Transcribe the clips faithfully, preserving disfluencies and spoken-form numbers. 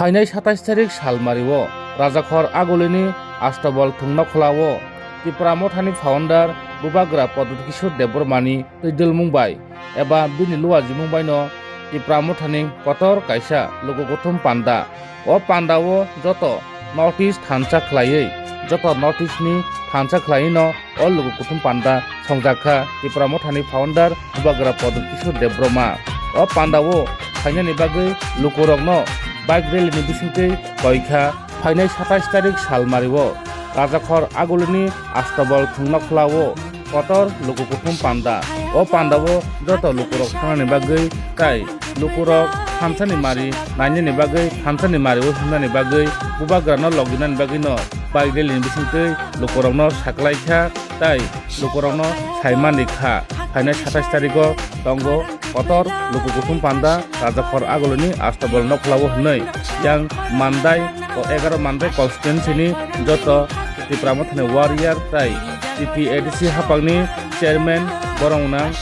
Phainai satais tarik salmario Rajakhor Agulini Astabol Thwngnokhwlao Tipra Mothani founder Bubagra Pradyot Kishore Debbarmani twidulmung bai eba bini luajimung baino Tipra Mothani kotor kaisa luku kuthum panda. O pandao joto North East thansa khlaiwi, joto North East ni thansa khlaiwino o luku kuthum panda songjak kha Tipra Mothani founder Bubagra Pradyot Kishore Debbarma. O pandao phainani bagwi lukurokno bike rally ni bisingtwi koi kha. Phainai satais tarik salmario Rajakhor Agulini Astabol Thwngnokhwlao kotor luku kuthum panda. O pandao joto lukurok thangnani bagwi tai lukurok thansani mari nainani bagwi, thansani mario himnani bagwi, Bubagrano loginani bagwino bike rally ni bisingtwi lukurokno saklai kha tai lukurokno saimani kha. Phainai satais tarigo tongo kotor luku kuthum panda Rajakhor Agulini Astabol Nokhwlao hwnwi. Yang Mandai o egaro Mandai constituency ni joto Tipra Mothani warrior tai T T A D C hapangni chairman borok wngnang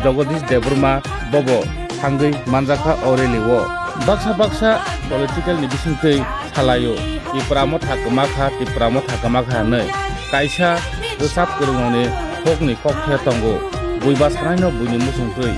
Jagadish Debbarma bobo thangwi manjakha o rally o. Baksa baksa political ni bisingtwi salaio, Tipra Motha kwmakha, Tipra Motha kwmakha hwnwi. Kaisa rwchap kwrwngnokni hokni kok khe tongo, buiba sanaino buini muchungtwi.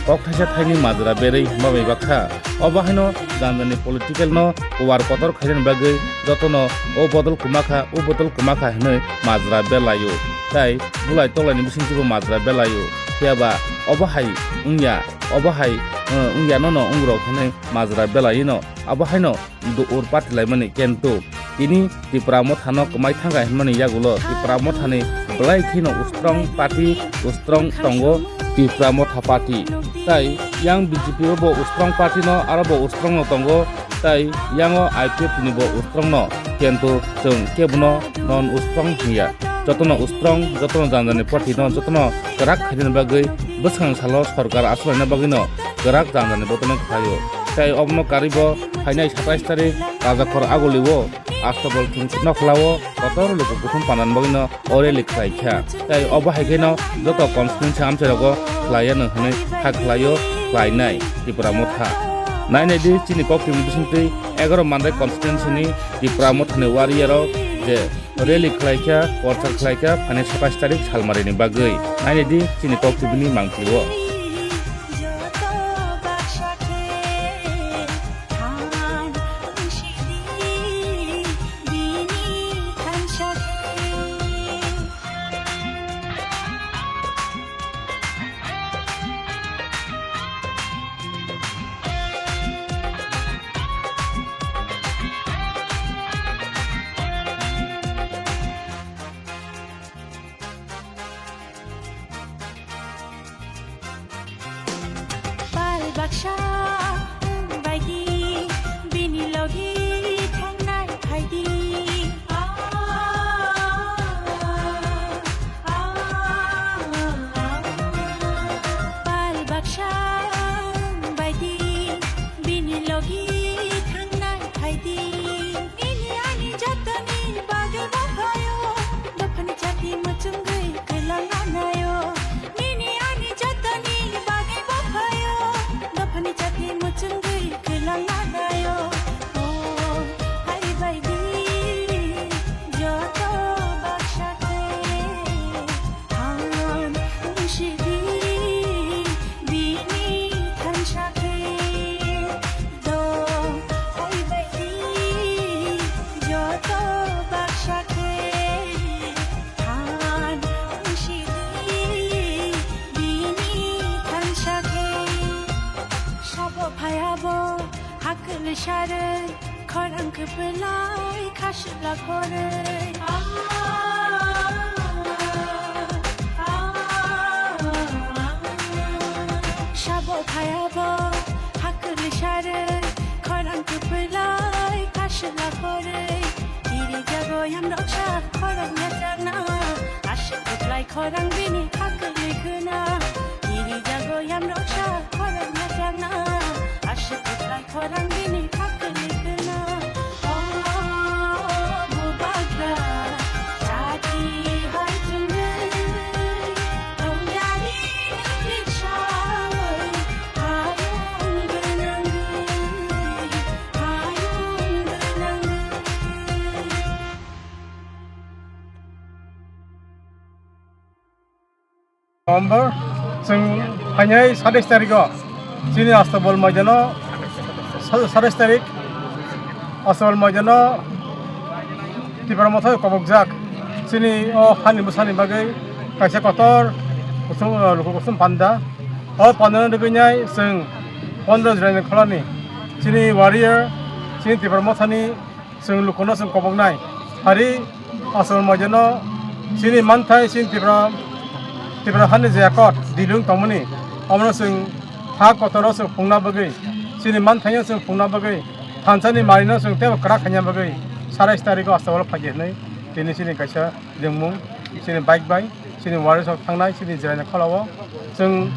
Kok thaisa thaini majra berwi hwnba bai bakha. Obo haino janjani political no kuwar kotor khainani bagwi jotono o bodol kwmakha, o bodol kwmakha hwnwi majra belaio. Tai bulai tolaini bisingtwibo majra belaio. Phiyaba obo hai wngya, obo hai, eh, wngya nono wngrok hwnwi majra belaino. Abo haino dukur patilaimani kento. Tini Tipra Mothano kwmai thangkha hwnmani yagulo Tipra Mothani belai kheno ustrong party, ustrong tongo Tipra Motha party. Tai yang B J P o bo ustrong party no, aro bo ustrong no tongo. Tai yango I P F ni bo ustrong no, kento chwng kebono non ustrong hinya. Jotono ustrong, jotono janjani party no, jotono kwrak khainani bagwi bwskang salo sorkar achalaina bagwi no kwrak janjani bodolno khlaio. Tai obono karwi bo phainai satais tarik Rajakhor Agulio Astabol Thwngnokhwlao kotor luku kuthum pandan bagwino o rally khlai kha. Tai obo hai kheno joto constituency amchairogo khlaiya no hwnwi kha khlaio khlainai Tipra Motha. Nainai di chini koktwini bisingtwi egaro Mandai constituency ni Tipra Mothani warrior rok je rally khlai kha, korchar khlai kha, phainai satais tarik salmarini bagwi. Nainai di chini koktwini mangpili o. Pal baksa wng baidi, bini logi thangnai phaidi. Pal baksa wng baidi, bini logi thangnai phaidi. Nini ani jotoni bagwi bo phaio, dophani chati muchungwi kwlang anaio. Nini ani jotoni bagwi bo phaio, dophani chati muchungwi kwlang anaio. O, hai baidi, joto baksa khe. Than wngsidi bini thansa khe, do hai baidi joto baksa khe. Than wngsidi bini thansa khe, sabo phayabo hakli sarwi. Khorang kwplai khasla khorwi. Sabo phayabo hakli sarwi. Khorang kwplai khasla khorwi. Kiri jago yamrok sa khorang yachakna. Aswk kwplai khorang bini hakli khwna. Kiri jago yamrok sa khorang yachakna. Aswk kwplai khorang bini hakli khwna. O, bubagra, chati hai chumui, tongyari nini samui, hayung gwnangwi, hayung November, chwng phainai satais tarikh o chini Astabol maidano, sa-, satais tarikh Astabol maidano Tipra Motha kobokjak chini o hani bwsani bagwi kaisa kotor kusum, luku kusum panda. O pandano dwgwinai chwng pondro Jwraini Kholani chini warrior, chini Tipra Mothani chwng lukuno chwng koboknai. Hari Asol maidano chini manthai chini Tipra, Tipra hani je akot dilung tongmani, omono chwng ha kotoro chwng phungna bagwi, chini manthaino chwng phungna bagwi, thansani marino chwng tebo kwrak khaina bagwi, satais tarikh o Astabol phaidi hinwi tini chini kaisa ringmung, chini bike bai, chini warriors rok thangnai, chini Jwraini Kholao chwng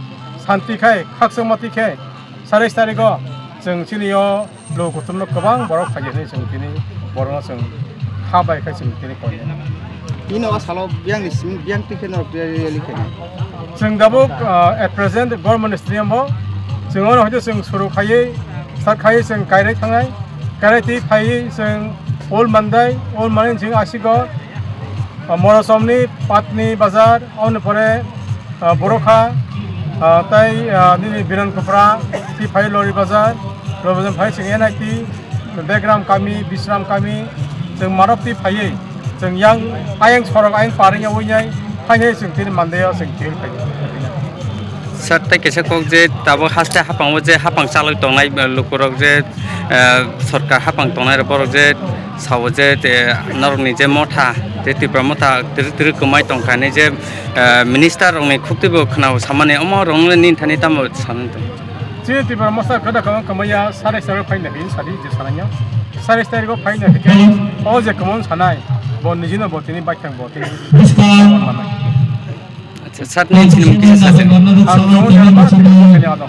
santi khai, khakchangma twi khai, satais tarikh o chwng chini o luku kuthumno kwbang borok phaidi hinwi chwng tini borokno chwng kha bai khai chwng tini koi. Bini o salo biyangni simi biyang twi khe norok rally khainai. Chwng tabuk, ah, at present government stadium o chwng ono hoite chwng suru khaiwi start khaiwi chwng Kairai thangnai, Kairai twi phaiwi chwng Old Mandai, Old Mandai chwng Asigor, ah, Morosomni Patni Bazar, aboni pore ah, Borokha, ah, tei, ah, nini Biran Kopra, tei phai Lori Bazar, Lori Bazar phai chwng N I T, Begram Kami, Bisram Kami, chwng Marok tei phaiwi, chwng yang ayang sorok ayang paring yawi nai, phainai chwng tini Mandai o chwng twi phai. Sir, tei kaisa kok je tabuk haste hapang o je hapang chalwi tongnai, eh, lukurok je, eh, sorkar hapang tongnai rok borok je sao je, eh, norokni je motha, tei Tipra motha twrwk twrwk kwmai tongkha hinwi je, eh, minister rokni khuk twibo khwnao samani, omo rokno nini thani tamo sanwi tong? Chini Tipra motha kwda kwbang kwmaiya satais tarikh o phaina hinwi sadi je sananya. Satais tarikh o phaina hwnkhe o je kwmang sanai, bo nijino bo tini baithang bo tini. Acha, sir, nini sinimung kisa sa. Ang tongo jana ba, tini ano.